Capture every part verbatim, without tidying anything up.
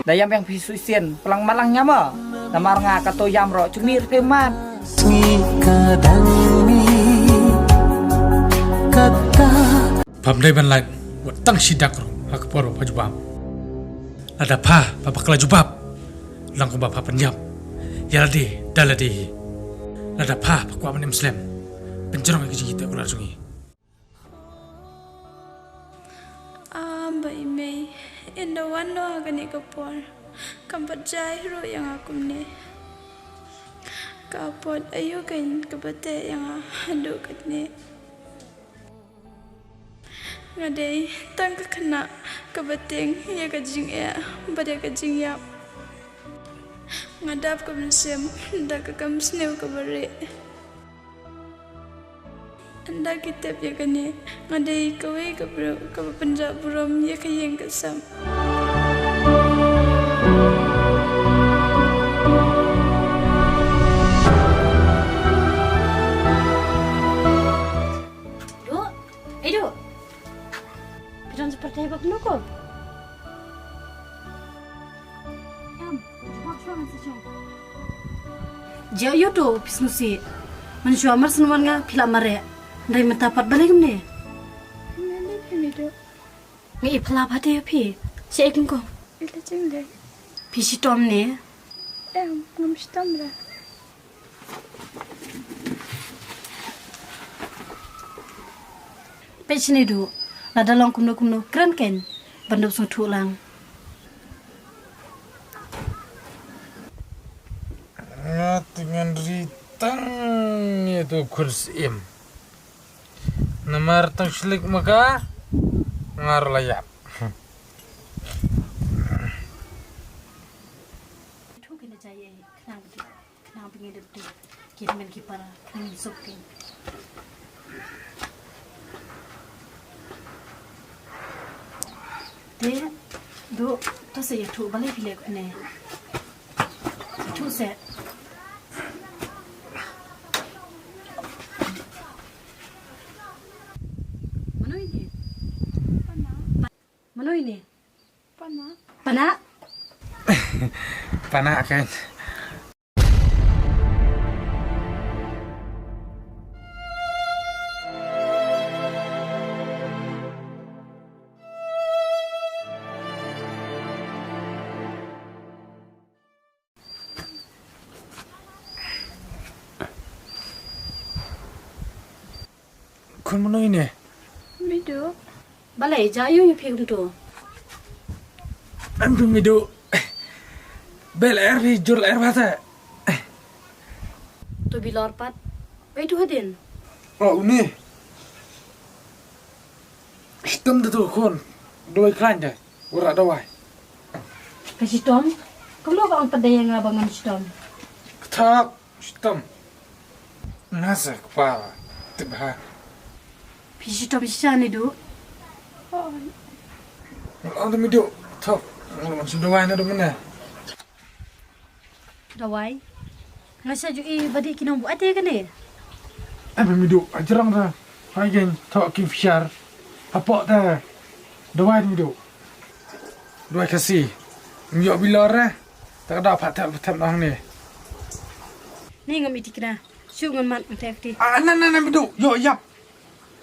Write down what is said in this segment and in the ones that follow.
Da ïam biang phi shisien, plang malang ïam mo. Namar nga kato ïam ruh, jumir phi mat. Sngi ka dang mih, kata. Pham dei ban lait, wat tang shi dak ruh, ha ka por ba pha jubab. Lada pha, pha bakla jubab. Lang kumba pha pynïap. Ïa lade, da lade hi. Lada pha, pha kwah ban im slem. Pynjrong ïa ka jingïateh kular jong ngi. Ah, Bah Imei, ynda wan noh ha kane ka por, kam pat jia ruh ïa nga kumne. Ka apot aïu kein kaba teh ïa nga haduh katne. Nga dei tang ka khynnah kaba tieng ïa ka jingeh bad ïa ka jingïap. Nga dap ka mynsiem da ka kam sniew kaba rieh. Ynda ki tip ïa kane, nga dei kawei ka briew kaba pynjah burom ïa ka ïing ka sem. Duh, eh Duh. Phi don jingpyrthei ba kumno ko? Em, jubab shuwa ngan sa jubab. Jia ïa u to phi sngewsih. Mynshuwa mar shen wan nga phi la mareh. Hynrei mynta pat balei kumne? Kumne lei phi Midu. Nga ïa phylla bha te ïa phi. Shaei kumko? Ïa la jingdei. Phi shitom ne? Em, ngam shitom re. Peit shane Duh, lada long kumno kumno kren kein ban dup sngewthuh lang. Nga te ngan ri tang ïa tu khun syiem. Namar tang shlek ma ka nga ruh la ïap. Thu kine jai ei khnang bdi. Khnang ba ngin dep dep ki hynmen ki para, khnang ngin suk ki. Te Duh, to sa ïathuh balei phi leh kumne. Ïathuh seh. Mano ine? Mano ine? Pana. Pana. Pana kan. Khun mano ine? Midu. Balei ja ïa phi kumto? Em phi Midu. Bel er phi jur er bata. To Bilor pat. Oi tu hadin. Oh, uni. Shitom da tu khun. Dawai klan da. Ura dawai. Ka shitom. Kumno ka ong pat da ïa nga ba ngam shitom. Kthap. Shitom. Nga sa kpa. Tip ha. Phi shitom shisha ne Duh? Ong da Midu. Thok. Ngan shu dawai na da mynne. Dawai. Nga sa ju i ba dei ki nong buaid te kane. Em Midu, ajrang da. Hai gen thok Kingfisher. Hapoh te. Dawai Midu. Dawai Khasi. Ym ïoh Bilor eh. Ta ka daw pha thep pha thep nang ne. Ni ngam iti kna. Shu ngan man ang thep ti. Ah, na na na Midu. Ïoh ïap.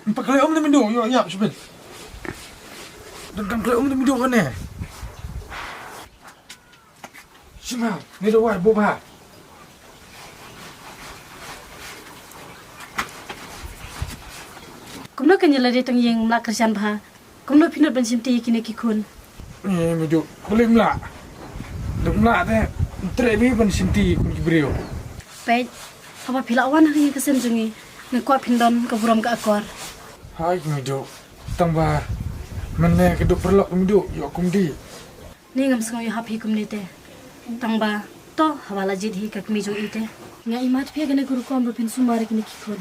Ym pat kloi um na Midu. Ïoh ïap shibit. Dang dang kloi um na Midu kane. Shima, ni dawai buh bha. Kumno kan ïa la dei tang ïing mla kyrshan bha. Kumno phi nud ban shimti ïa kine ki khun? Eh, Midu, balei mla. Duk mla te, treh bi ban shimti kum ki briew. Peit, haba phi la wan ha ka sem jong ngi, nga kwah phin don ka burom ka akor. Hai Midu, tang ba mynne ka duk paralok Midu, ïoh kum di. Ni ngam sngew ïahap hi kumne te. Tang ba to haba la jied hi ka kmie jong i te. Nga imat phi kane ka rukom ba phin sumar ïa kine ki khun.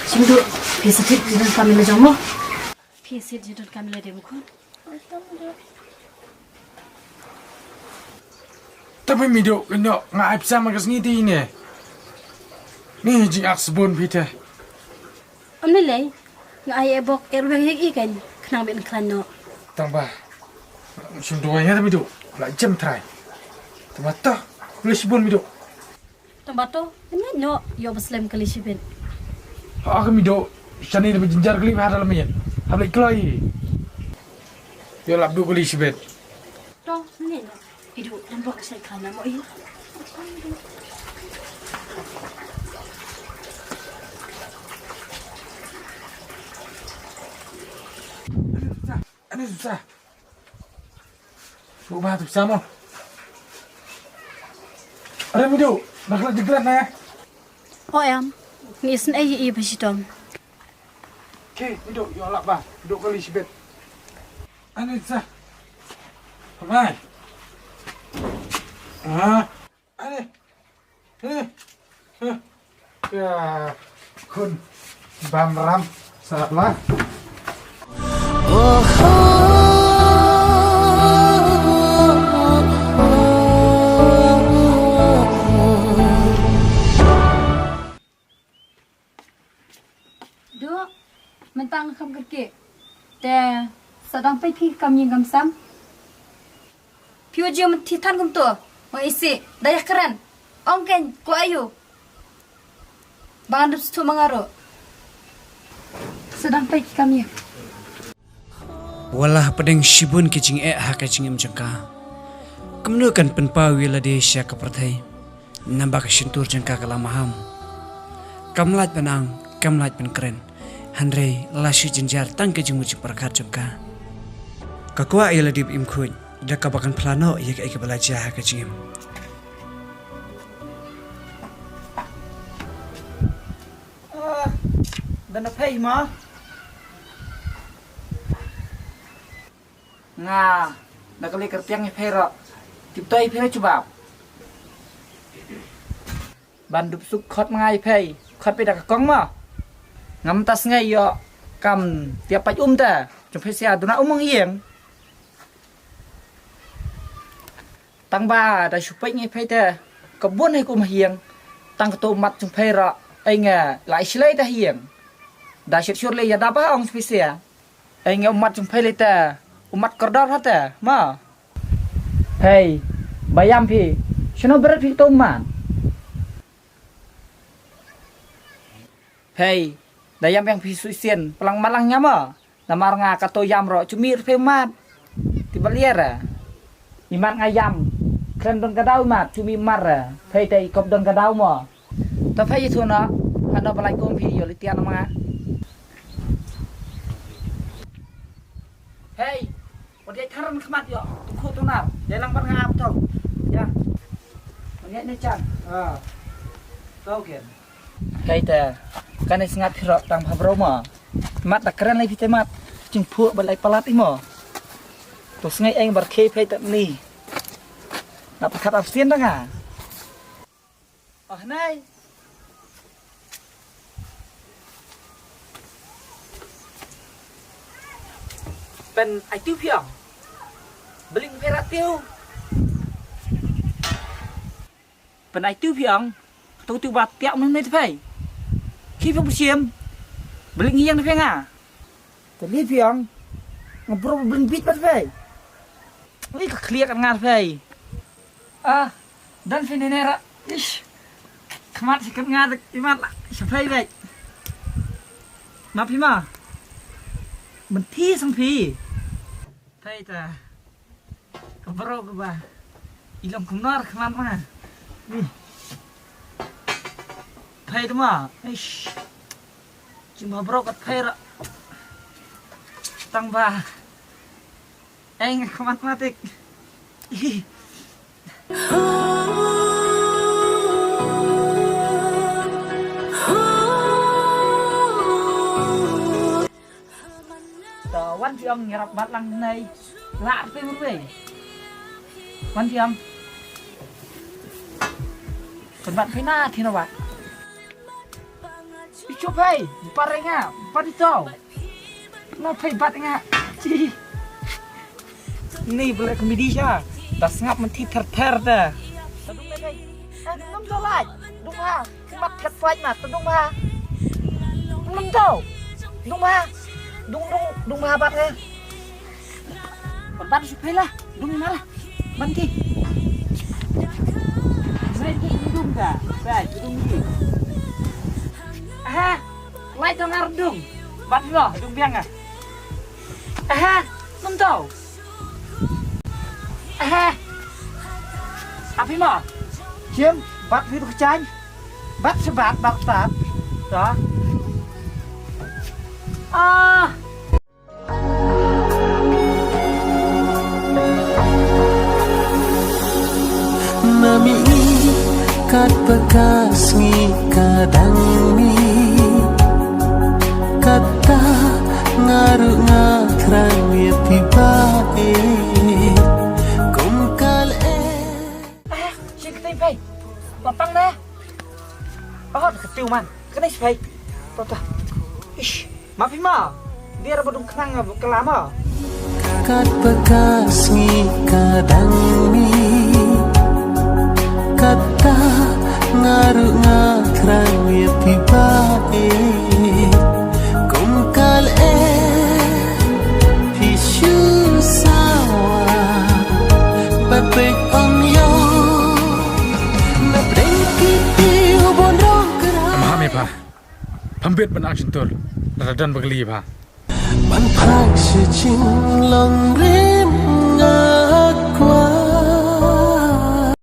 Shim Duh, phi sa thied jingdonkam ïa la jong mo. Phi sa thied jingdonkam ïa la de mo khun. Tapi Midu, kynnoh nga ai pisa ma ka sngi te ine. Ni jingak sbun phi te. Ym lei lei. Nga ai e bok e ruweng ïa i kan khnang ban khlaiñ noh. Tang ba. Shim duwai nga te Mido. La jem trai. Tang ba to. Kuli shibun Mido. Tang ba to. Ynda noh ïoh ba slem kali shibit. Ha ka Mido. Shane da ba jynjar kali ba hada la miet. Hap leit kloi. Ïoh lap du kali shibit. To, ynda noh. Idu, dan bok sai kana mo i. Ani susah. Ani susah. Ruh ba tu sama. Are Mido, nak la jegrat na ya. O em, ni sen ai i ba shitom. Ke, Mido, yo lak ba. Mido kali shibet. Ani sa. Mai. Ah. Ani. Eh. Eh. Ya. Kun. Bam ram. Salah. Duk, mynta nga kham kyrkieh. Te, sa dang peit phi kam ïing kam sem. Phi u ju mynthi than kumto, ong isih, da ïa kren. Ong kein, ko ayu. Ba ngan dup sngewthuh ma nga ruh. Sa dang peit phi kam ïing. Wat la hapdeng shibun ki jingeh ha ka jingim jong ka, kumno kan pynpaw ïa lade sha ka pyrthei? Namar ka shyntur jong ka ka la maham. Kam lait ban ang, kam lait ban kren. Hynrei la shu jynjar tang ka jingmut jingpyrkhat jong ka. Ka kwah ïa lade ba im khuid, da kaba kan phla noh ïa kaei kaba la jia ha ka jingim. Ah, da na pei ma. Nga, da ka lei kyrtiang ïa phi ruh. Tip to ïa phi ruh jubab. Ban dup suk khot ma nga ïa phi. Khot phi da ka kong ma. Ngam ta sngai ïoh kam tiap pait um ta. Jong phi sia duna um ong ïeng. Tang ba da shu peit ngi peit te ka bun hi kum hiang. Tang ka tu mat jong pei ra ai nga lai shlei da hiang. Da shit shur le ya da ba ong spi sia. Ai nga umat jong pei le te umat kordor ha te ma. Pei ba yam phi shano beret phi tu mat. Pei da yam yang phi sui sien palang malang nya ma. Namar nga ka to yam ro cumi ruh phi mat. Ti balier a. I mat nga yam. Kren don ka dau mat cumi mar a. Pei te i kop don ka dau mo. Ta pei i thuna. Hano balai kum phi yo litian ma nga. Hei. Wat yai tharan khmat yo. Tu khu tu nar. Yai lang bar nga ap tau. Ya. Wat yai ne chan. Ah. Tau ken. Kaita kane sngap phi rok tang pha bro mo. Mat da kren lai phi te mat. Jingphuh ba lai palat i mo. To sngai eng bar khei phi te ni. Na pakhat abstain da nga. Oh nai. Pen ai tu phi ong. Bling phi rat tiu. Pen ai tu phi ong. Tu tu bat tiak men met phai. Khi phi busiam. Bling hiang phi nga. Te li phi ong. Nga bro bling bit bat phai. Ui ka khliak ngar phai. Ah, dan phi ne ne ra. Ish. Khmat si kat ngar i mat la. Sa phai phai. Ma phi ma. Menti sang phi. Phai ta. Ka bro ka ba. I long kumno ar khmat ma. Ni. Phai ta ma. Ish. Jing ba bro ka phai ra. Tang ba. Eng khmat ma tik. Ih. To wan phi ong ngi rap bat lang nai. La phi mur wei. Wan phi ong. Kan bat phi na thi na wat. Ichu phai, bat ring nga, bat i to. Na phai bat nga. Chi. Ni bela komedi sha. Da sngap menti ther ther da. Tadung phai. Eh, ngam to lai. Dung ha. Mat ther phai ma, tadung ha. Ngam to. Dung ba. Dung dung dung ba bat eh. Bat bat shu phai la. Dung ma la. Ban ki. Mai ki dung ka. Bai dung ki. Aha. Lai tong ar dung. Bat lo dung biang ah. Aha. Num tau. Aha. Api mo. Jim bat phi tu kecang. Bat sebat bat tat. Ta. Ah. Mami kat bekas ngi kadang ni kata ngaru ngatran ya tiba eh kum kal eh. Ah, shin kete pai. Lapang na. Oh, kete man. Kene spai. Tota. Ish. Mafi ma, biar ba dung kenang kelama. Kat bekas ngi kadang ni kata ngaru ngatran ya tiba eh kum kal eh. Tishu sawa bat pek om yo. Na breng kiti u bon rong kra. Maham ya pa. Pambit ban action tour. Lada dan bagli pa. Ban phak shi chin long rim nga.